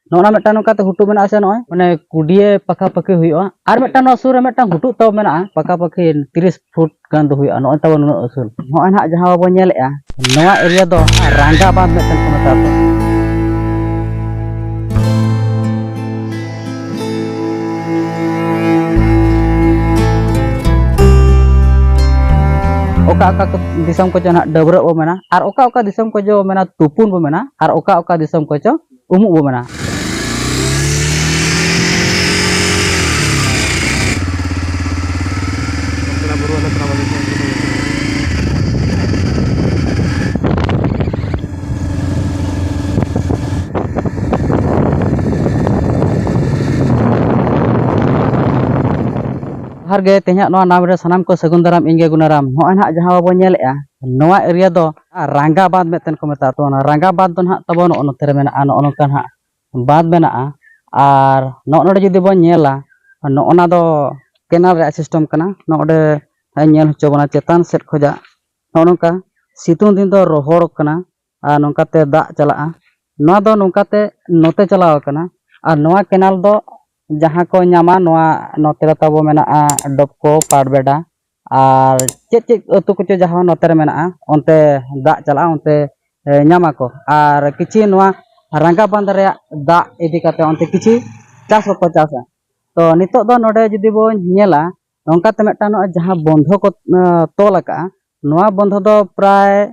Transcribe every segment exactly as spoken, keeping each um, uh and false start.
ᱱᱚᱜᱼᱚ ᱱᱟ ᱢᱤᱫᱴᱟᱝ ᱱᱚᱝᱠᱟᱛᱮ ᱦᱩᱴᱩᱜ ᱢᱮᱱᱟᱜᱼᱟ ᱥᱮ, ᱱᱚᱜᱼᱚᱭ ᱢᱟᱱᱮ ᱠᱩᱰᱤᱭᱟᱹ ᱯᱟᱠᱟ ᱯᱟᱠᱤ ᱦᱩᱭᱩᱜᱼᱟ᱾ ᱟᱨ ᱢᱤᱫᱴᱟᱝ ᱱᱚᱣᱟ ᱥᱩᱨ ᱨᱮ ᱢᱤᱫᱴᱟᱝ ᱦᱩᱴᱩᱜ ᱛᱟᱵᱚ ᱢᱮᱱᱟᱜᱼᱟ, ᱯᱟᱠᱟ ᱯᱟᱠᱤ ᱛᱤᱨᱤᱥ ᱯᱷᱩᱴ ᱜᱟᱱ ᱫᱚ ᱦᱩᱭᱩᱜᱼᱟ, ᱱᱚᱜᱼᱚᱭ ᱛᱟᱵᱚ ᱱᱩᱱᱟᱹᱜ ᱩᱥᱩᱞ᱾ ᱱᱚᱜᱼᱚᱭ ᱱᱟᱦᱟᱜ ᱡᱟᱦᱟᱸ ᱵᱟᱵᱚ ᱧᱮᱞᱮᱜᱼᱟ, ᱱᱚᱣᱟ area ᱫᱚ ᱨᱟᱸᱜᱟ ᱵᱟᱸᱫᱷ ᱢᱤᱫᱴᱮᱱ ᱠᱚ ᱢᱮᱛᱟᱜᱼᱟ᱾ ᱚᱠᱟ ᱚᱠᱟ ᱠᱚ ᱫᱤᱥᱚᱢ ᱠᱚᱪᱚ ᱱᱟᱦᱟᱜ ᱰᱟᱹᱵᱽᱨᱟᱹᱜ ᱵᱚ ᱢᱮᱱᱟ, ᱟᱨ ᱚᱠᱟ ᱚᱠᱟ ᱫᱤᱥᱚᱢ ᱠᱚᱪᱚ ᱢᱮᱱᱟ ᱛᱩᱯᱩᱱ ᱵᱚ ᱢᱮᱱᱟ, ᱟᱨ ᱚᱠᱟ ᱚᱠᱟ ᱫᱤᱥᱚᱢ ᱠᱚᱪᱚ ᱩᱢᱩᱜ ᱵᱚ ᱢᱮᱱᱟ᱾ ᱡᱚᱦᱟᱨ ᱜᱮ, ᱛᱮᱦᱮᱧᱟᱜ ᱱᱚᱣᱟ ᱱᱟᱢ ᱨᱮ ᱥᱟᱱᱟᱢ ᱠᱚ ᱥᱟᱹᱜᱩᱱ ᱫᱟᱨᱟᱢ, ᱤᱧ ᱜᱮ ᱜᱩᱱᱟᱨᱟᱢ᱾ ᱱᱚᱜᱼᱚᱭ ᱱᱟᱦᱟᱜ ᱡᱟᱦᱟᱸ ᱵᱟᱵᱚ ᱧᱮᱞᱮᱜᱼᱟ, ᱱᱚᱣᱟ area ᱫᱚ ᱨᱟᱸᱜᱟ ᱵᱟᱸᱫᱷ ᱢᱤᱫᱴᱮᱱ ᱠᱚ ᱢᱮᱛᱟᱜᱼᱟ᱾ ᱛᱚ, ᱚᱱᱟ ᱨᱟᱸᱜᱟ ᱵᱟᱸᱫᱷ ᱫᱚ ᱱᱟᱦᱟᱜ ᱛᱟᱵᱚ ᱱᱚᱜᱼᱚ ᱱᱚᱛᱮ ᱨᱮ ᱢᱮᱱᱟᱜᱼᱟ, ᱱᱚᱜᱼᱚ ᱱᱚᱝᱠᱟ ᱱᱟᱦᱟᱜ ᱵᱟᱸᱫᱷ ᱢᱮᱱᱟᱜᱼᱟ᱾ ᱟᱨ ᱱᱚᱜᱼᱚ ᱱᱚᱰᱮ ᱡᱩᱫᱤ ᱵᱚᱱ ᱧᱮᱞᱟ, ᱱᱚᱜᱼᱚ ᱱᱟ ᱫᱚ canal ᱨᱮᱭᱟᱜ system ᱠᱟᱱᱟ᱾ ᱱᱚᱜᱼᱚ ᱱᱚᱰᱮ ᱧᱮᱞ ᱦᱚᱪᱚ ᱵᱚᱱᱟ ᱪᱮᱛᱟᱱ ᱥᱮᱫ ᱠᱷᱚᱡᱟᱜ ᱱᱚᱜᱼᱚ ᱱᱚᱝᱠᱟ ᱥᱤᱛᱩᱝ ᱫᱤᱱ ᱫᱚ ᱨᱚᱦᱚᱲ ᱠᱟᱱᱟ ᱟᱨ ᱱᱚᱝᱠᱟᱛᱮ ᱫᱟᱜ ᱪᱟᱞᱟᱜᱼᱟ᱾ ᱱᱚᱣᱟ ᱫᱚ ᱱᱚᱝᱠᱟᱛᱮ ᱱᱚᱛᱮ ᱪᱟᱞᱟᱣ ᱠᱟᱱᱟ᱾ ᱟᱨ ᱱᱚᱣᱟ canal ᱫᱚ ᱡᱟᱦᱟᱸ ᱠᱚ ᱧᱟᱢᱟ, ᱱᱚᱣᱟ ᱱᱚᱛᱮ ᱨᱮ ᱛᱟᱵᱚ ᱢᱮᱱᱟᱜᱼᱟ ᱰᱚᱵᱠᱚ, ᱯᱟᱴᱵᱮᱰᱟ, ᱟᱨ ᱪᱮᱫ ᱪᱮᱫ ᱟᱹᱛᱩ ᱠᱚᱪᱚ ᱡᱟᱦᱟᱸ ᱱᱚᱛᱮ ᱨᱮ ᱢᱮᱱᱟᱜᱼᱟ, ᱚᱱᱛᱮ ᱫᱟᱜ ᱪᱟᱞᱟᱜᱼᱟ, ᱚᱱᱛᱮ, ᱮ, ᱧᱟᱢᱟ ᱠᱚ᱾ ᱟᱨ ᱠᱤᱪᱷᱤ ᱱᱚᱣᱟ ᱨᱟᱸᱜᱟ ᱵᱟᱸᱫᱷ ᱨᱮᱭᱟᱜ ᱫᱟᱜ ᱤᱫᱤ ᱠᱟᱛᱮ ᱚᱱᱛᱮ ᱠᱤᱪᱷᱤ ᱪᱟᱥ ᱦᱚᱸᱠᱚ ᱪᱟᱥᱟ᱾ ᱛᱚ, ᱱᱤᱛᱚᱜ ᱫᱚ ᱱᱚᱰᱮ ᱡᱩᱫᱤ ᱵᱚᱱ ᱧᱮᱞᱟ, ᱱᱚᱝᱠᱟᱛᱮ ᱢᱤᱫᱴᱟᱝ ᱱᱚᱜᱼᱚᱭ ᱡᱟᱦᱟᱸ ᱵᱚᱱᱫᱷᱚ ᱠᱚ, ᱮ, ᱛᱚᱞ ᱟᱠᱟᱜᱼᱟ, ᱱᱚᱣᱟ ᱵᱚᱱᱫᱷᱚ ᱫᱚ ᱯᱨᱟᱭ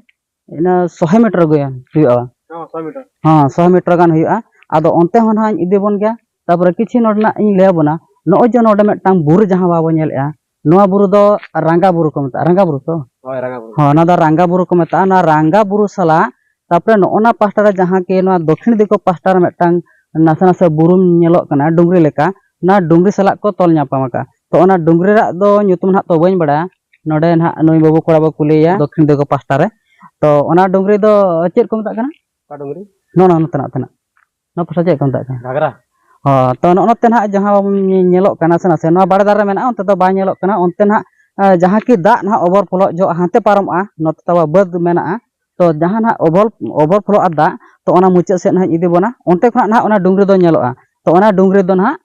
ᱤᱱᱟᱹ ᱥᱚᱭ ᱢᱤᱴᱟᱨ ᱜᱮ ᱦᱩᱭᱩᱜᱼᱟ᱾ ᱦᱚᱸ, ᱥᱚᱭ ᱢᱤᱴᱟᱨ᱾ ᱦᱚᱸ, ᱥᱚᱭ ᱢᱤᱴᱟᱨ ᱜᱟᱱ ᱦᱩᱭᱩᱜᱼᱟ᱾ ᱟᱫᱚ ᱚᱱᱛᱮ ᱦᱚᱸ ᱱᱟᱦᱟᱜ ᱤᱧ ᱤᱫᱤ ᱵᱚᱱ ᱜᱮᱭᱟ᱾ ᱛᱟᱯᱚᱨᱮ ᱠᱤᱪᱷᱤ ᱱᱚᱰᱮᱱᱟᱜ ᱤᱧ ᱞᱟᱹᱭ ᱟᱵᱚᱱᱟ, ᱱᱚᱜᱼᱚᱭ ᱡᱮ ᱱᱚᱰᱮ ᱢᱤᱫᱴᱟᱝ ᱵᱩᱨᱩ ᱡᱟᱦᱟᱸ ᱵᱟᱵᱚ ᱧᱮᱞᱮᱜᱼᱟ, ᱱᱚᱣᱟ ᱵᱩᱨᱩ ᱫᱚ ᱨᱟᱸᱜᱟ ᱵᱩᱨᱩ ᱠᱚ ᱢᱮᱛᱟᱜᱼᱟ᱾ ᱨᱟᱸᱜᱟ ᱵᱩᱨᱩ ᱛᱚ? ᱦᱳᱭ, ᱨᱟᱸᱜᱟ ᱵᱩᱨᱩ᱾ ᱦᱚᱸ, ᱚᱱᱟ ᱫᱚ ᱨᱟᱸᱜᱟ ᱵᱩᱨᱩ ᱠᱚ ᱢᱮᱛᱟᱜᱼᱟ᱾ ᱱᱚᱣᱟ ᱨᱟᱸᱜᱟ ᱵᱩᱨᱩ ᱥᱟᱞᱟᱜ ᱛᱟᱯᱚᱨᱮ ᱱᱚᱜᱼᱚ ᱱᱟ ᱯᱟᱦᱴᱟ ᱨᱮ ᱡᱟᱦᱟᱸ ᱠᱤ ᱱᱚᱣᱟ ᱫᱚᱠᱠᱷᱤᱱ ᱫᱤᱠᱩ ᱯᱟᱦᱴᱟ ᱨᱮ ᱢᱤᱫᱴᱟᱝ ᱱᱟᱥᱮ ᱱᱟᱥᱮ ᱵᱩᱨᱩᱢ ᱧᱮᱞᱚᱜ ᱠᱟᱱᱟ, ᱰᱩᱝᱨᱤ ᱞᱮᱠᱟ, ᱚᱱᱟ ᱰᱩᱝᱨᱤ ᱥᱟᱞᱟᱜ ᱠᱚ ᱛᱚᱞ ᱧᱟᱯᱟᱢ ᱟᱠᱟᱫᱼᱟ᱾ ᱛᱚ, ᱚᱱᱟ ᱰᱩᱝᱨᱤ ᱨᱮᱭᱟᱜ ᱫᱚ ᱧᱩᱛᱩᱢ ᱱᱟᱦᱟᱜ ᱛᱚ ᱵᱟᱹᱧ ᱵᱟᱲᱟᱭᱟ, ᱱᱚᱰᱮ ᱱᱟᱦᱟᱜ ᱱᱩᱭ ᱵᱟᱹᱵᱩ ᱠᱚᱲᱟ ᱵᱚ ᱠᱩᱞᱤᱭᱮᱭᱟ, ᱫᱚᱠᱠᱷᱤᱱ ᱫᱤᱠᱩ ᱯᱟᱦᱴᱟ ᱨᱮ᱾ ᱛᱚ, ᱚᱱᱟ ᱰᱩᱝᱨᱤ ᱫᱚ ᱪᱮᱫ ᱠᱚ ᱢᱮᱛᱟᱜ ᱠᱟᱱᱟ? ᱚᱠᱟ ᱰᱩᱝᱨᱤ? ᱱᱚᱜᱼᱚ ᱱᱚᱣᱟ ᱱᱚᱛᱮᱱᱟᱜ, ᱱᱚᱛᱮᱱᱟᱜ᱾ ᱱᱚᱣᱟ ᱯᱟᱥᱴᱟ ᱪᱮᱫ ᱠᱚ ᱢᱮᱛᱟᱜ ᱠᱟᱱᱟ? ᱜᱷᱟᱜᱽᱨᱟ᱾ ᱦᱚᱸ, ᱛᱚ, ᱱᱚᱜᱼᱚ ᱱᱚᱛᱮ ᱱᱟᱦᱟᱜ ᱡᱟᱦᱟᱸ ᱧᱮᱞᱚᱜ ᱠᱟᱱᱟ ᱥᱮ ᱱᱟᱥᱮ, ᱱᱚᱣᱟ ᱵᱟᱲᱮ ᱫᱟᱨᱮ ᱨᱮ ᱢᱮᱱᱟᱜᱼᱟ, ᱚᱱᱛᱮ ᱫᱚ ᱵᱟᱭ ᱧᱮᱞᱚᱜ ᱠᱟᱱᱟ᱾ ᱚᱱᱛᱮ ᱱᱟᱦᱟᱜ, ᱮ, ᱡᱟᱦᱟᱸ ᱠᱤ ᱫᱟᱜ ᱱᱟᱦᱟᱜ ᱚᱵᱚᱨ ᱯᱷᱚᱞᱚᱜ ᱡᱚᱦᱚᱜ ᱦᱟᱱᱛᱮ ᱯᱟᱨᱚᱢᱚᱜᱼᱟ, ᱱᱚᱛᱮ ᱛᱟᱵᱚ ᱵᱟᱹᱫᱽ ᱢᱮᱱᱟᱜᱼᱟ, ᱛᱚ ᱡᱟᱦᱟᱸ ᱱᱟᱦᱟᱜ ᱚᱵᱚᱨ ᱚᱵᱚᱨ ᱯᱷᱞᱳᱜᱼᱟ ᱫᱟᱜ, ᱛᱚ ᱚᱱᱟ ᱢᱩᱪᱟᱹᱫ ᱥᱮᱫ ᱱᱟᱦᱟᱜ ᱤᱧ ᱤᱫᱤ ᱵᱚᱱᱟ, ᱚᱱᱛᱮ ᱠᱷᱚᱱᱟᱜ ᱱᱟᱦᱟᱜ ᱚᱱᱟ ᱰᱩᱝᱨᱤ ᱫᱚ ᱧᱮᱞᱚᱜᱼᱟ᱾ ᱛᱚ ᱚᱱᱟ ᱰᱩᱝᱨᱤ ᱫᱚ ᱱᱟᱦᱟᱜ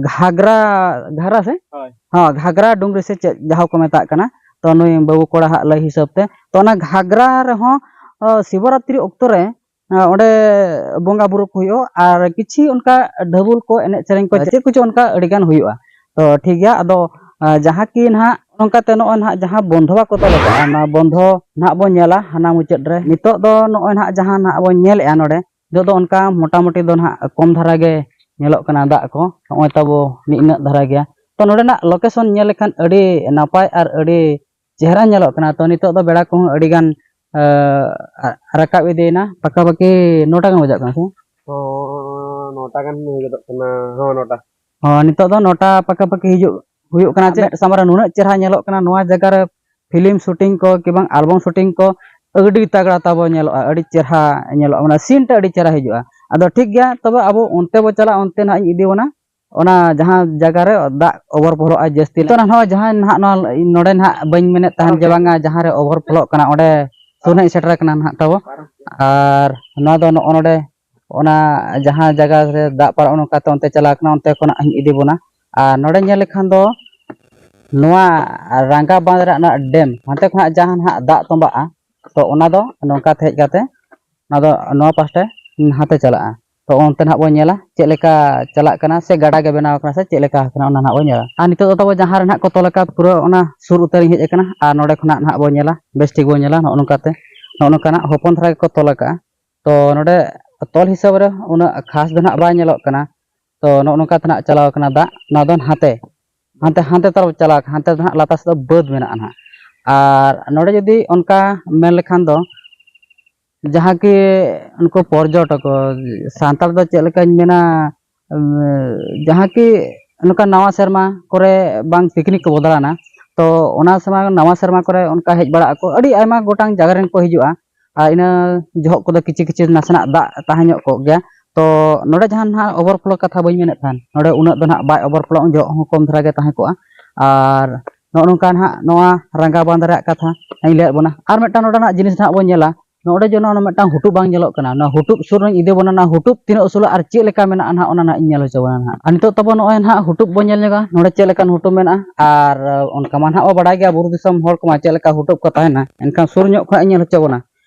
ᱜᱷᱟᱜᱽᱨᱟ, ᱜᱷᱟᱜᱽᱨᱟ ᱥᱮ? ᱦᱳᱭ᱾ ᱦᱚᱸ, ᱜᱷᱟᱜᱽᱨᱟ ᱰᱩᱝᱨᱤ ᱥᱮ ᱪᱮᱫ ᱡᱟᱦᱟᱸ ᱠᱚ ᱢᱮᱛᱟᱜ ᱠᱟᱱᱟ᱾ ᱛᱚ ᱱᱩᱭ ᱵᱟᱹᱵᱩ ᱠᱚᱲᱟ ᱦᱟᱜ ᱞᱟᱹᱭ ᱦᱤᱥᱟᱹᱵ ᱛᱮ, ᱛᱚ ᱚᱱᱟ ᱜᱷᱟᱜᱽᱨᱟ ᱨᱮᱦᱚᱸ ᱚ, ᱥᱤᱵᱚᱨᱟᱛᱨᱤ ᱚᱠᱛᱚ ᱨᱮ ᱚᱸᱰᱮ ᱵᱚᱸᱜᱟ ᱵᱩᱨᱩ ᱠᱚ ᱦᱩᱭᱩᱜᱼᱟ ᱟᱨ ᱠᱤᱪᱷᱤ ᱚᱱᱠᱟ ᱰᱷᱟᱹᱵᱩᱞ ᱠᱚ, ᱮᱱᱮᱡ ᱥᱮᱨᱮᱧ ᱠᱚ, ᱪᱮᱫ ᱠᱚᱪᱚ ᱚᱱᱠᱟ ᱟᱹᱰᱤ ᱜᱟᱱ ᱦᱩᱭᱩᱜᱼᱟ᱾ ᱛᱚ ᱴᱷᱤᱠ ᱜᱮᱭᱟ, ᱟᱫᱚ ᱡᱟᱦᱟᱸ ᱠᱤ ᱱᱟᱦᱟᱜ ᱱᱚᱝᱠᱟ ᱛᱮ ᱱᱚᱜᱼᱚᱭ ᱱᱟᱦᱟᱜ ᱡᱟᱦᱟᱸ ᱵᱚᱱᱫᱷᱚ ᱵᱟᱠᱚ ᱛᱚᱞ ᱟᱠᱟᱫᱼᱟ, ᱚᱱᱟ ᱵᱚᱱᱫᱷᱚ ᱱᱟᱦᱟᱜ ᱵᱚᱱ ᱧᱮᱞᱟ ᱦᱟᱱᱟ ᱢᱩᱪᱟᱹᱫ ᱨᱮ᱾ ᱱᱤᱛᱚᱜ ᱫᱚ ᱱᱚᱜᱼᱚᱭ ᱱᱟᱦᱟᱜ ᱡᱟᱦᱟᱸ ᱱᱟᱦᱟᱜ ᱵᱚᱱ ᱧᱮᱞᱮᱫᱼᱟ ᱱᱚᱰᱮ, ᱱᱤᱛᱚᱜ ᱫᱚ ᱚᱱᱠᱟ ᱢᱚᱴᱟᱢᱩᱴᱤ ᱫᱚ ᱱᱟᱦᱟᱜ ᱠᱚᱢ ᱫᱷᱟᱨᱟ ᱜᱮ ᱧᱮᱞᱚᱜ ᱠᱟᱱᱟ ᱫᱟᱜ ᱠᱚ, ᱱᱚᱜᱼᱚᱭ ᱛᱟᱵᱚ ᱱᱤᱱᱟᱹᱜ ᱫᱷᱟᱨᱟ ᱜᱮᱭᱟ᱾ ᱛᱚ ᱱᱚᱰᱮᱱᱟᱜ ᱞᱳᱠᱮᱥᱚᱱ ᱧᱮᱞ ᱞᱮᱠᱷᱟᱱ ᱟᱹᱰᱤ ᱱᱟᱯᱟᱭ ᱟᱨ ᱟᱹᱰᱤ ᱪᱮᱦᱨᱟ ᱧᱮᱞᱚᱜ ᱠᱟᱱᱟ᱾ ᱛᱚ ᱱᱤᱛᱚᱜ ᱫᱚ ᱵᱮᱲᱟ ᱠᱚᱦᱚᱸ ᱟᱹᱰᱤ ᱜᱟᱱ ᱨᱟᱠᱟᱵ ᱤᱫᱤᱭᱮᱱᱟ, ᱯᱟᱠᱟ ᱯᱟᱠᱤ ᱱᱚᱴᱟ ᱜᱟᱱ ᱵᱟᱡᱟᱜ ᱠᱟᱱᱟ ᱥᱮ? ᱦᱚᱸ, ᱱᱚᱴᱟ ᱜᱟᱱ ᱦᱩᱭ ᱜᱚᱫᱚᱜ ᱠᱟᱱᱟ᱾ ᱦᱚᱸ, ᱱᱚᱴᱟ᱾ ᱦᱚᱸ, ᱱᱤᱛᱚᱜ ᱫᱚ ᱱᱚᱴᱟ ᱯᱟᱠᱟ ᱯᱟᱠᱤ ᱦᱤᱡᱩᱜ ᱦᱩᱭᱩᱜ ᱠᱟᱱᱟ᱾ ᱪᱮᱫ ᱥᱟᱢᱟᱝ ᱨᱮ ᱱᱩᱱᱟᱹᱜ ᱪᱮᱦᱨᱟ ᱧᱮᱞᱚᱜ ᱠᱟᱱᱟ ᱱᱚᱣᱟ ᱡᱟᱭᱜᱟ ᱨᱮ, ᱯᱷᱤᱞᱢ ᱥᱩᱴᱤᱝ ᱠᱚ ᱠᱤ ᱵᱟᱝ ᱟᱞᱵᱟᱢ ᱥᱩᱴᱤᱝ ᱠᱚ ᱟᱹᱰᱤ ᱛᱟᱜᱲᱟ ᱛᱟᱵᱚ ᱧᱮᱞᱚᱜᱼᱟ, ᱟᱹᱰᱤ ᱪᱮᱦᱨᱟ ᱧᱮᱞᱚᱜᱼᱟ, ᱢᱟᱱᱮ ᱥᱤᱱ ᱴᱟ ᱟᱹᱰᱤ ᱪᱮᱦᱨᱟ ᱦᱤᱡᱩᱜᱼᱟ᱾ ᱟᱫᱚ ᱴᱷᱤᱠ ᱜᱮᱭᱟ, ᱛᱚᱵᱮ ᱟᱵᱚ ᱚᱱᱛᱮ ᱵᱚ ᱪᱟᱞᱟᱜᱼᱟ, ᱚᱱᱛᱮ ᱱᱟᱦᱟᱜ ᱤᱧ ᱤᱫᱤ ᱵᱚᱱᱟ᱾ ᱚᱱᱟ ᱡᱟᱦᱟᱸ ᱡᱟᱭᱜᱟ ᱨᱮ ᱫᱟᱜ ᱚᱵᱚᱨ ᱯᱷᱚᱞᱚᱜᱼᱟ ᱡᱟᱹᱥᱛᱤ᱾ ᱱᱤᱛᱚᱜ ᱱᱚᱜᱼᱚᱭ ᱡᱟᱦᱟᱸ ᱱᱟᱦᱟᱜ ᱱᱚᱣᱟ ᱱᱚᱰᱮ ᱱᱟᱦᱟᱜ ᱵᱟᱹᱧ ᱢᱮᱱᱮᱫ ᱛᱟᱦᱮᱱ ᱡᱮ ᱵᱟᱝᱟ, ᱡᱟᱦᱟᱸ ᱨᱮ ᱚᱵᱚᱨ ᱯᱷᱚᱞᱚᱜ ᱠᱟᱱᱟ ᱚᱸᱰᱮ ᱥᱩᱨ ᱱᱟᱦᱟᱜ ᱥᱮᱴᱮᱨ ᱠᱟᱱᱟ ᱱᱟᱦᱟᱜ ᱛᱟᱵᱚ᱾ ᱟᱨ ᱱᱚᱣᱟ ᱫᱚ ᱱᱚᱜᱼᱚ ᱱᱚᱰᱮ ᱚᱱᱟ ᱡᱟᱦᱟᱸ ᱡᱟᱭᱜᱟ ᱨᱮ ᱫᱟᱜ ᱯᱟᱨᱚᱢ ᱱᱚᱝᱠᱟᱛᱮ ᱚᱱᱛᱮ ᱪᱟᱞᱟᱣ ᱠᱟᱱᱟ, ᱚᱱᱛᱮ ᱠᱷᱚᱱᱟᱜ ᱤᱧ ᱤᱫᱤ ᱵᱚᱱᱟ᱾ ᱟᱨ ᱱᱚᱰᱮ ᱧᱮᱞ ᱞᱮᱠᱷᱟᱱ ᱫᱚ ᱱᱚᱣᱟ ᱨᱟᱸᱜᱟ ᱵᱟᱸᱫᱷ ᱨᱮ ᱚᱱᱟ ᱰᱮᱢ, ᱦᱟᱱᱛᱮ ᱠᱷᱚᱱᱟᱜ ᱡᱟᱦᱟᱸ ᱱᱟᱦᱟᱜ ᱫᱟᱜ ᱛᱚᱸᱵᱟᱜᱼᱟ, ᱛᱚ ᱚᱱᱟ ᱫᱚ ᱱᱚᱝᱠᱟ ᱛᱮ ᱦᱮᱡ ᱠᱟᱛᱮ ᱚᱱᱟ ᱫᱚ ᱱᱚᱣᱟ ᱯᱟᱥᱴᱟ ᱱᱟᱦᱟᱛᱮ ᱪᱟᱞᱟᱜᱼᱟ᱾ ᱛᱚ ᱚᱱᱛᱮ ᱱᱟᱦᱟᱜ ᱵᱚᱱ ᱧᱮᱞᱟ ᱪᱮᱫ ᱞᱮᱠᱟ ᱪᱟᱞᱟᱜ ᱠᱟᱱᱟ ᱥᱮ ᱜᱟᱰᱟ ᱜᱮ ᱵᱮᱱᱟᱣ ᱠᱟᱱᱟ ᱥᱮ ᱪᱮᱫ ᱞᱮᱠᱟ ᱠᱟᱱᱟ, ᱚᱱᱟ ᱱᱟᱦᱟᱜ ᱵᱚᱱ ᱧᱮᱞᱟ᱾ ᱟᱨ ᱱᱤᱛᱚᱜ ᱫᱚ ᱛᱟᱵᱚ ᱡᱟᱦᱟᱸ ᱨᱮ ᱱᱟᱦᱟᱜ ᱠᱚ ᱛᱚᱞ ᱟᱠᱟᱫ, ᱯᱩᱨᱟᱹ ᱚᱱᱟ ᱥᱩᱨ ᱩᱛᱟᱹᱨ ᱤᱧ ᱦᱮᱡ ᱟᱠᱟᱱᱟ᱾ ᱟᱨ ᱱᱚᱰᱮ ᱠᱷᱚᱱᱟᱜ ᱱᱟᱦᱟᱜ ᱵᱚᱱ ᱧᱮᱞᱟ, ᱵᱮᱥ ᱴᱷᱤᱠ ᱵᱚᱱ ᱧᱮᱞᱟ᱾ ᱱᱚᱜᱼᱚ ᱱᱚᱝᱠᱟᱛᱮ, ᱱᱚᱜᱼᱚ ᱱᱚᱝᱠᱟᱱᱟᱜ ᱦᱚᱯᱚᱱ ᱫᱷᱟᱨᱟ ᱜᱮᱠᱚ ᱛᱚᱞ ᱟᱠᱟᱫᱼᱟ᱾ ᱛᱚ ᱱᱚᱰᱮ ᱛᱚᱞ ᱦᱤᱥᱟᱹᱵ ᱨᱮ ᱩᱱᱟᱹᱜ ᱠᱷᱟᱥ ᱫᱚ ᱱᱟᱦᱟᱜ ᱵᱟᱭ ᱧᱮᱞᱚᱜ ᱠᱟᱱᱟ᱾ ᱛᱚ ᱱᱚᱜᱼᱚ ᱱᱚᱝᱠᱟ ᱛᱮ ᱱᱟᱦᱟᱜ ᱪᱟᱞᱟᱣ ᱠᱟᱱᱟ ᱫᱟᱜ, ᱱᱚᱣᱟ ᱫᱚ ᱱᱟᱛᱮ, ᱦᱟᱱᱛᱮ, ᱦᱟᱱᱛᱮ ᱛᱚᱨᱚᱯ ᱪᱟᱞᱟᱣ ᱠᱟᱱᱟ, ᱦᱟᱱᱛᱮ ᱫᱚ ᱱᱟᱦᱟᱜ ᱞᱟᱛᱟᱨ ᱥᱮᱫ ᱫᱚ ᱵᱟᱹᱫᱽ ᱢᱮᱱᱟᱜᱼᱟ ᱱᱟᱦᱟᱜ᱾ ᱟᱨ ᱱᱚᱰᱮ ᱡᱩᱫᱤ ᱚᱱᱠᱟ ᱢᱮᱱ ᱞᱮᱠᱷᱟᱱ ᱫᱚ, ᱡᱟᱦᱟᱸ ᱠᱤ ᱩᱱᱠᱩ ᱯᱚᱨᱡᱚᱴᱚᱠ, ᱥᱟᱱᱛᱟᱲ ᱫᱚ ᱪᱮᱫ ᱞᱮᱠᱟᱧ ᱢᱮᱱᱟ, ᱩᱢ, ᱡᱟᱦᱟᱸ ᱠᱤ ᱱᱚᱝᱠᱟ ᱱᱟᱣᱟ ᱥᱮᱨᱢᱟ ᱠᱚᱨᱮ ᱵᱟᱝ ᱯᱤᱠᱱᱤᱠ ᱠᱚ ᱵᱚᱫᱚᱞᱟᱱᱟ, ᱛᱚ ᱚᱱᱟ ᱥᱮᱨᱢᱟ, ᱱᱟᱣᱟ ᱥᱮᱨᱢᱟ ᱠᱚᱨᱮ ᱚᱱᱠᱟ ᱦᱮᱡ ᱵᱟᱲᱟᱜ ᱟᱠᱚ, ᱟᱹᱰᱤ ᱟᱭᱢᱟ ᱜᱚᱴᱟᱝ ᱡᱟᱭᱜᱟ ᱨᱮᱱ ᱠᱚ ᱦᱤᱡᱩᱜᱼᱟ᱾ ᱟᱨ ᱤᱱᱟᱹ ᱡᱚᱦᱚᱜ ᱠᱚᱫᱚ ᱠᱤᱪᱷᱩ ᱠᱤᱪᱷᱩ ᱱᱟᱥᱮᱱᱟᱜ ᱫᱟᱜ ᱛᱟᱦᱮᱸ ᱧᱚᱜ ᱠᱚᱜ ᱜᱮᱭᱟ᱾ ᱛᱚ ᱱᱚᱰᱮ ᱡᱟᱦᱟᱸ ᱱᱟᱦᱟᱜ ᱚᱵᱚᱨ ᱯᱷᱞᱳ ᱠᱟᱛᱷᱟ ᱵᱟᱹᱧ ᱢᱮᱱᱮᱫ ᱛᱟᱦᱮᱱ, ᱱᱚᱰᱮ ᱩᱱᱟᱹᱜ ᱫᱚ ᱱᱟᱦᱟᱜ ᱵᱟᱭ ᱚᱵᱚᱨ ᱯᱷᱞᱳ, ᱩᱱ ᱡᱚᱦᱚᱜ ᱦᱚᱸ ᱠᱚᱢ ᱫᱷᱟᱨᱟ ᱜᱮ ᱛᱟᱦᱮᱸ ᱠᱚᱜᱼᱟ᱾ ᱟᱨ ᱱᱚᱜᱼᱚ ᱱᱚᱝᱠᱟ ᱱᱟᱦᱟᱜ ᱱᱚᱣᱟ ᱨᱟᱸᱜᱟ ᱵᱟᱸᱫᱷ ᱨᱮᱭᱟᱜ ᱠᱟᱛᱷᱟ ᱤᱧ ᱞᱟᱹᱭᱟᱫ ᱵᱚᱱᱟ᱾ ᱟᱨ ᱢᱤᱫᱴᱟᱝ ᱱᱚᱰᱮᱱᱟᱜ ᱡᱤᱱᱤᱥ ᱱᱟᱦᱟᱜ ᱵᱚᱱ ᱧᱮᱞᱟ, ᱱᱚᱰᱮ ᱡᱮ ᱱᱚᱜᱼᱚ ᱱᱚᱣᱟ ᱢᱤᱫᱴᱟᱝ ᱦᱩᱴᱩᱵ ᱵᱟᱝ ᱧᱮᱞᱚᱜ ᱠᱟᱱᱟ, ᱱᱚᱣᱟ ᱦᱩᱴᱩᱵ ᱥᱩᱨ ᱨᱮᱧ ᱤᱫᱤ ᱵᱚᱱᱟ, ᱱᱚᱣᱟ ᱦᱩᱴᱩᱵ ᱛᱤᱱᱟᱹᱜ ᱩᱥᱩᱞᱟ ᱟᱨ ᱪᱮᱫ ᱞᱮᱠᱟ ᱢᱮᱱᱟᱜᱼᱟ ᱱᱟᱦᱟᱜ, ᱚᱱᱟ ᱱᱟᱦᱟᱜ ᱤᱧ ᱧᱮᱞ ᱦᱚᱪᱚ ᱵᱚᱱᱟ ᱱᱟᱦᱟᱜ᱾ ᱟᱨ ᱱᱤᱛᱚᱜ ᱛᱟᱵᱚ ᱱᱚᱜᱼᱚᱭ ᱱᱟᱦᱟᱜ ᱦᱩᱴᱩᱵ ᱵᱚᱱ ᱧᱮᱞ ᱧᱚᱜᱟ, ᱱᱚᱰᱮ ᱪᱮᱫ ᱞᱮᱠᱟᱱ ᱦᱩᱴᱩᱵ ᱢᱮᱱᱟᱜᱼᱟ᱾ ᱟᱨ ᱚᱱᱠᱟ ᱢᱟ ᱱᱟᱦᱟᱜ ᱵᱚ ᱵᱟᱰᱟᱭ ᱜᱮᱭᱟ ᱵᱩᱨᱩ ᱫᱤᱥᱚᱢ ᱦᱚᱲ ᱠᱚᱢᱟ ᱪᱮᱫ ᱞᱮᱠᱟ ᱦᱩᱴᱩᱵ ᱠᱚ ᱛᱟᱦᱮᱱᱟ, ᱮᱱᱠᱷᱟᱱ ᱥᱩᱨ ᱧᱚᱜ ᱠᱷᱚᱱᱟᱜ ᱤᱧ ᱧᱮᱞ ᱦᱚᱪᱚ ᱵᱚᱱᱟ᱾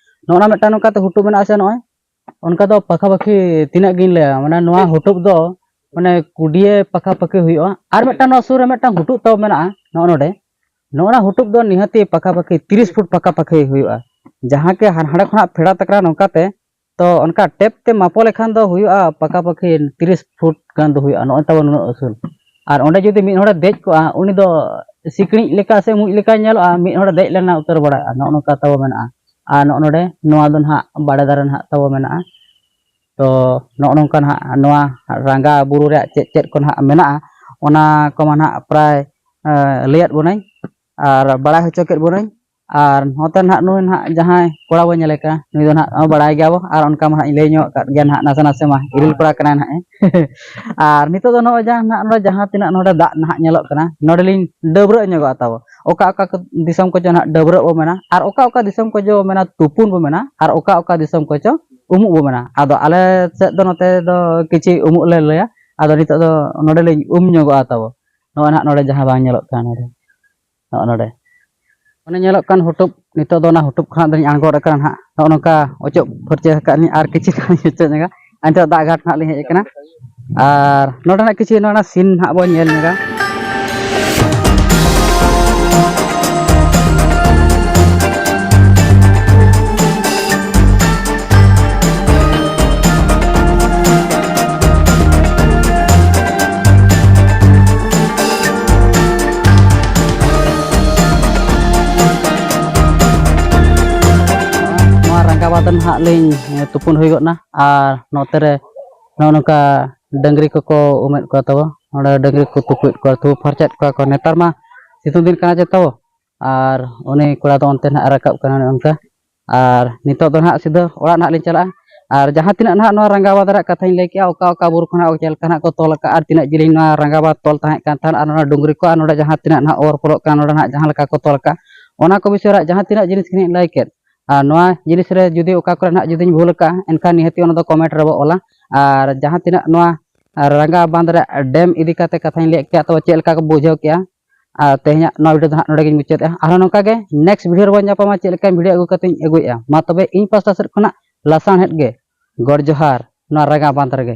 ᱱᱚᱜᱼᱚ ᱱᱟ ᱢᱤᱫᱴᱟᱝ ᱱᱚᱝᱠᱟᱛᱮ ᱦᱩᱴᱩᱵ ᱢᱮᱱᱟᱜᱼᱟ ᱥᱮ ᱱᱚᱜᱼᱚᱭ, ᱚᱱᱠᱟ ᱫᱚ ᱯᱟᱠᱷᱟ ᱯᱟᱠᱷᱤ ᱛᱤᱱᱟᱹᱜ ᱜᱤᱧ ᱞᱟᱹᱭᱟ, ᱢᱟᱱᱮ ᱱᱚᱣᱟ ᱦᱩᱴᱩᱵ ᱫᱚ ᱢᱟᱱᱮ ᱠᱩᱰᱤᱭᱮ ᱯᱟᱠᱷᱟ ᱯᱟᱠᱷᱤ ᱦᱩᱭᱩᱜᱼᱟ᱾ ᱟᱨ ᱢᱤᱫᱴᱟᱝ ᱱᱚᱣᱟ ᱥᱩᱨ ᱨᱮ ᱢᱤᱫᱴᱟᱝ ᱦᱩᱴᱩᱵ ᱛᱟᱵᱚ ᱢᱮᱱᱟᱜᱼᱟ ᱱᱚᱜᱼᱚ ᱱᱚᱰᱮ, ᱱᱚᱜᱼᱚ ᱱᱟ ᱦᱩᱴᱩᱵ ᱫᱚ ᱱᱤᱦᱟᱹᱛᱤ ᱯᱟᱠᱷᱟ ᱯᱟᱠᱷᱤ ᱛᱤᱨᱤᱥ ᱯᱷᱩᱴ ᱯᱟᱠᱷᱟ ᱯᱟᱠᱷᱤ ᱦᱩᱭᱩᱜᱼᱟ᱾ ᱡᱟᱦᱟᱸ ᱠᱮ ᱦᱟᱱ-, ᱦᱟᱸᱰᱮ ᱠᱷᱚᱱᱟᱜ ᱯᱷᱮᱰᱟᱛ ᱟᱠᱟᱱᱟ ᱱᱚᱝᱠᱟᱛᱮ, ᱛᱚ ᱚᱱᱠᱟ ᱴᱮᱯ ᱛᱮ ᱢᱟᱯᱚ ᱞᱮᱠᱷᱟᱱ ᱫᱚ ᱦᱩᱭᱩᱜᱼᱟ ᱯᱟᱠᱷᱟ ᱯᱟᱠᱷᱤ ᱛᱤᱨᱤᱥ ᱯᱷᱩᱴ ᱜᱟᱱ ᱫᱚ ᱦᱩᱭᱩᱜᱼᱟ᱾ ᱱᱚᱜᱼᱚᱭ ᱛᱟᱵᱚ ᱱᱩᱱᱟᱹᱜ ᱩᱥᱩᱞ᱾ ᱟᱨ ᱚᱸᱰᱮ ᱡᱩᱫᱤ ᱢᱤᱫ ᱦᱚᱲᱮ ᱫᱮᱡ ᱠᱚᱜᱼᱟ, ᱩᱱᱤ ᱫᱚ ᱥᱤᱠᱲᱤᱡ ᱞᱮᱠᱟ ᱥᱮ ᱢᱩᱡ ᱞᱮᱠᱟᱭ ᱧᱮᱞᱚᱜᱼᱟ, ᱢᱤᱫ ᱦᱚᱲᱮ ᱫᱮᱡ ᱞᱮᱱᱟ ᱩᱛᱟᱹᱨ ᱵᱟᱲᱟᱜᱼᱟ᱾ ᱱᱚᱜᱼᱚ ᱱᱚᱝᱠᱟ ᱛᱟᱵᱚ ᱢᱮᱱᱟᱜᱼᱟ᱾ ᱟᱨ ᱱᱚᱜᱼᱚ ᱱᱚᱰᱮ ᱱᱚᱣᱟ ᱫᱚ ᱱᱟᱦᱟᱜ ᱵᱟᱲᱮ ᱫᱟᱨᱮ ᱱᱟᱦᱟᱜ ᱛᱟᱵᱚ ᱢᱮᱱᱟᱜᱼᱟ᱾ ᱛᱚ ᱱᱚᱜᱼᱚ ᱱᱚᱝᱠᱟ ᱱᱟᱦᱟᱜ ᱱᱚᱣᱟ ᱨᱟᱸᱜᱟ ᱵᱩᱨᱩ ᱨᱮᱭᱟᱜ ᱪᱮᱫ ᱪᱮᱫ ᱠᱚ ᱱᱟᱦᱟᱜ ᱢᱮᱱᱟᱜᱼᱟ, ᱚᱱᱟ ᱠᱚᱢᱟ ᱱᱟᱦᱟᱜ ᱯᱨᱟᱭ, ᱮᱸ, ᱞᱟᱹᱭᱟᱫ ᱵᱚᱱᱟᱹᱧ ᱟᱨ ᱵᱟᱲᱟᱭ ᱦᱚᱪᱚ ᱠᱮᱫ ᱵᱚᱱᱟᱹᱧ᱾ ᱟᱨ ᱱᱚᱛᱮ ᱱᱟᱦᱟᱜ ᱱᱩᱭ ᱱᱟᱦᱟᱜ ᱡᱟᱦᱟᱸᱭ ᱠᱚᱲᱟ ᱵᱚᱱ ᱧᱮᱞᱮ ᱠᱟᱱ, ᱱᱩᱭ ᱫᱚ ᱱᱟᱦᱟᱜ ᱵᱟᱲᱟᱭ ᱜᱮᱭᱟ ᱵᱚ, ᱟᱨ ᱚᱱᱠᱟ ᱢᱟ ᱱᱟᱦᱟᱜ ᱤᱧ ᱞᱟᱹᱭ ᱧᱚᱜ ᱟᱠᱟᱫ ᱜᱮᱭᱟ ᱱᱟᱦᱟᱜ ᱱᱟᱥᱮ ᱱᱟᱥᱮ ᱢᱟ, ᱤᱨᱤᱞ ᱠᱚᱲᱟ ᱠᱟᱱᱟᱭ ᱱᱟᱦᱟᱜ ᱮ᱾ ᱟᱨ ᱱᱤᱛᱚᱜ ᱫᱚ ᱱᱚᱜᱼᱚᱭ ᱡᱟᱦᱟᱸ ᱱᱟᱦᱟᱜ ᱱᱚᱰᱮ ᱡᱟᱦᱟᱸ ᱛᱤᱱᱟᱹᱜ ᱱᱚᱰᱮ ᱫᱟᱜ ᱱᱟᱦᱟᱜ ᱧᱮᱞᱚᱜ ᱠᱟᱱᱟ, ᱱᱚᱰᱮ ᱞᱤᱧ ᱰᱟᱹᱵᱽᱨᱟᱹᱜ ᱧᱚᱜᱚᱜᱼᱟ ᱛᱟᱵᱚ᱾ ᱚᱠᱟ ᱚᱠᱟ ᱠᱚ ᱫᱤᱥᱚᱢ ᱠᱚᱪᱚ ᱱᱟᱦᱟᱜ ᱰᱟᱹᱵᱽᱨᱟᱹᱜ ᱵᱚ ᱢᱮᱱᱟ, ᱟᱨ ᱚᱠᱟ ᱚᱠᱟ ᱫᱤᱥᱚᱢ ᱠᱚᱪᱚ ᱢᱮᱱᱟ ᱛᱩᱯᱩᱱ ᱵᱚ ᱢᱮᱱᱟ, ᱟᱨ ᱚᱠᱟ ᱚᱠᱟ ᱫᱤᱥᱚᱢ ᱠᱚᱪᱚ ᱩᱢᱩᱜ ᱵᱚ ᱢᱮᱱᱟ᱾ ᱟᱫᱚ ᱟᱞᱮ ᱥᱮᱫ ᱫᱚ ᱱᱚᱛᱮ ᱫᱚ ᱠᱤᱪᱷᱤ ᱩᱢᱩᱜ ᱞᱮ ᱞᱟᱹᱭᱟ᱾ ᱟᱫᱚ ᱱᱤᱛᱚᱜ ᱫᱚ ᱱᱚᱰᱮ ᱞᱤᱧ ᱩᱢ ᱧᱚᱜᱚᱜᱼᱟ ᱛᱟᱵᱚ᱾ ᱱᱚᱜᱼᱚᱭ ᱱᱟᱦᱟᱜ ᱱᱚᱰᱮ ᱡᱟᱦᱟᱸ ᱵᱟᱝ ᱧᱮᱞᱚᱜ ᱠᱟᱱᱟ ᱱᱚᱰᱮ, ᱱᱚᱜᱼᱚ ᱱᱚᱰᱮ᱾ ᱚᱱᱮ ᱧᱮᱞᱚᱜ ᱠᱟᱱ ᱦᱩᱴᱩᱵ, ᱱᱤᱛᱚᱜ ᱫᱚ ᱚᱱᱟ ᱦᱩᱴᱩᱵ ᱠᱷᱚᱱᱟᱜ ᱫᱚᱞᱤᱧ ᱟᱬᱜᱚ ᱨᱟᱠᱟᱵ ᱠᱟᱱᱟ ᱱᱟᱦᱟᱜ᱾ ᱱᱚᱜᱼᱚ ᱱᱚᱝᱠᱟ ᱚᱪᱚᱜ ᱯᱷᱟᱨᱪᱟ ᱟᱠᱟᱫ ᱞᱤᱧ ᱟᱨ ᱠᱤᱪᱷᱩ ᱜᱟᱱ ᱞᱤᱧ ᱚᱪᱚᱜ ᱧᱚᱜᱟ᱾ ᱟᱨ ᱱᱤᱛᱚᱜ ᱫᱟᱜ ᱜᱷᱟᱴ ᱱᱟᱦᱟᱜ ᱞᱤᱧ ᱦᱮᱡ ᱟᱠᱟᱱᱟ᱾ ᱟᱨ ᱱᱚᱰᱮᱱᱟᱜ ᱠᱤᱪᱷᱩ ᱱᱚᱰᱮ ᱥᱤᱱ ᱱᱟᱦᱟᱜ ᱵᱚᱱ ᱧᱮᱞ ᱧᱚᱜᱟ᱾ ᱱᱚᱣᱟ ᱨᱟᱸᱜᱟᱵᱟᱫᱽ ᱱᱟᱦᱟᱜ ᱞᱤᱧ ᱛᱩᱯᱩᱱ ᱦᱩᱭ ᱜᱚᱫ ᱱᱟ᱾ ᱟᱨ ᱱᱚᱛᱮ ᱨᱮ ᱱᱚᱜᱼᱚ ᱱᱚᱝᱠᱟ ᱰᱟᱹᱝᱨᱤ ᱠᱚᱠᱚ ᱩᱢᱮᱫ ᱠᱚᱣᱟ ᱛᱟᱵᱚ᱾ ᱱᱚᱰᱮ ᱰᱟᱹᱝᱨᱤ ᱠᱚ ᱛᱩᱯᱩᱭᱮᱫ ᱠᱚᱣᱟ, ᱛᱩᱯᱩ ᱯᱷᱟᱨᱪᱟᱭᱮᱫ ᱠᱚᱣᱟ ᱠᱚ᱾ ᱱᱮᱛᱟᱨ ᱢᱟ ᱥᱤᱛᱩᱝ ᱫᱤᱱ ᱠᱟᱱᱟ ᱪᱮ ᱛᱟᱵᱚ᱾ ᱟᱨ ᱩᱱᱤ ᱠᱚᱲᱟ ᱫᱚ ᱚᱱᱛᱮ ᱱᱟᱦᱟᱜ ᱨᱟᱠᱟᱵ ᱠᱟᱱᱟ ᱚᱱᱮ ᱚᱱᱠᱟ᱾ ᱟᱨ ᱱᱤᱛᱚᱜ ᱫᱚ ᱱᱟᱦᱟᱜ ᱥᱤᱫᱷᱟᱹ ᱚᱲᱟᱜ ᱱᱟᱦᱟᱜ ᱞᱤᱧ ᱪᱟᱞᱟᱜᱼᱟ᱾ ᱟᱨ ᱡᱟᱦᱟᱸ ᱛᱤᱱᱟᱹᱜ ᱱᱟᱦᱟᱜ ᱱᱚᱣᱟ ᱨᱟᱸᱜᱟ ᱵᱟᱸᱫᱷ ᱨᱮᱭᱟᱜ ᱠᱟᱛᱷᱟᱧ ᱞᱟᱹᱭ ᱠᱮᱜᱼᱟ, ᱚᱠᱟ ᱚᱠᱟ ᱵᱩᱨᱩ ᱠᱷᱚᱱᱟᱜ ᱪᱮᱫ ᱞᱮᱠᱟ ᱱᱟᱦᱟᱜ ᱠᱚ ᱛᱚᱞ ᱟᱠᱟᱫᱼᱟ ᱟᱨ ᱛᱤᱱᱟᱹᱜ ᱡᱤᱞᱤᱧ ᱱᱚᱣᱟ ᱨᱟᱸᱜᱟ ᱵᱟᱸᱫᱷ ᱛᱚᱞ ᱛᱟᱦᱮᱸ ᱠᱟᱱ ᱛᱟᱦᱮᱸᱫ ᱟᱨ ᱱᱚᱰᱮ ᱰᱩᱝᱨᱤ ᱠᱚ ᱟᱨ ᱱᱚᱰᱮ ᱡᱟᱦᱟᱸ ᱛᱤᱱᱟᱹᱜ ᱱᱟᱦᱟᱜ ᱚᱣᱟᱨ ᱯᱷᱚᱞᱚᱜ ᱠᱟᱱᱟ ᱱᱚᱰᱮ ᱱᱟᱦᱟᱜ ᱡᱟᱦᱟᱸ ᱞᱮᱠᱟ ᱠᱚ ᱛᱚᱞ ᱟᱠᱟᱫᱼᱟ, ᱚᱱᱟ ᱠᱚ ᱵᱤᱥᱚᱭ ᱨᱮ ᱡᱟᱦᱟᱸ ᱛᱤᱱᱟᱹᱜ ᱡᱤᱱᱤᱥ ᱜᱮᱞᱤᱧ ᱞᱟᱹᱭ ᱠᱮᱫ, ᱟᱨ ᱱᱚᱣᱟ ᱡᱤᱱᱤᱥ ᱨᱮ ᱡᱩᱫᱤ ᱚᱠᱟ ᱠᱚᱨᱮ ᱱᱟᱦᱟᱜ ᱡᱩᱫᱤᱧ ᱵᱷᱩᱞ ᱟᱠᱟᱫᱼᱟ, ᱮᱱᱠᱷᱟᱱ ᱱᱤᱦᱟᱹᱛᱤ ᱚᱱᱟ ᱫᱚ comment ᱨᱮᱵᱚ ᱚᱞᱟ᱾ ᱟᱨ ᱡᱟᱦᱟᱸ ᱛᱤᱱᱟᱹᱜ ᱱᱚᱣᱟ ᱨᱟᱸᱜᱟ ᱵᱟᱸᱫᱷ ᱨᱮᱭᱟᱜ dam ᱤᱫᱤ ᱠᱟᱛᱮ ᱠᱟᱛᱷᱟᱧ ᱞᱟᱹᱭ ᱠᱮᱜᱼᱟ, ᱛᱚᱵᱮ ᱪᱮᱫ ᱞᱮᱠᱟ ᱠᱚ ᱵᱩᱡᱷᱟᱹᱣ ᱠᱮᱜᱼᱟ? ᱟᱨ ᱛᱮᱦᱮᱧᱟᱜ ᱱᱚᱣᱟ video ᱫᱚ ᱦᱟᱸᱜ ᱱᱚᱰᱮ ᱜᱤᱧ ᱢᱩᱪᱟᱹᱫᱮᱜᱼᱟ᱾ ᱟᱨᱦᱚᱸ ᱱᱚᱝᱠᱟ ᱜᱮ next video ᱨᱮᱵᱚᱱ ᱧᱟᱯᱟᱢᱟ, ᱪᱮᱫ ᱞᱮᱠᱟᱧ video ᱟᱹᱜᱩ ᱠᱟᱛᱮᱧ ᱟᱹᱜᱩᱭᱮᱫᱼᱟ᱾ ᱢᱟ ᱛᱚᱵᱮ ᱤᱧ ᱯᱟᱥᱴᱟ ᱥᱮᱫ ᱠᱷᱚᱱᱟᱜ ᱞᱟᱥᱟᱬᱦᱮᱫ ᱜᱮ ᱜᱚᱰ ᱡᱚᱦᱟᱨ ᱱᱚᱣᱟ ᱨᱟᱸᱜᱟ ᱵᱟᱸᱫᱷ ᱨᱮᱜᱮ᱾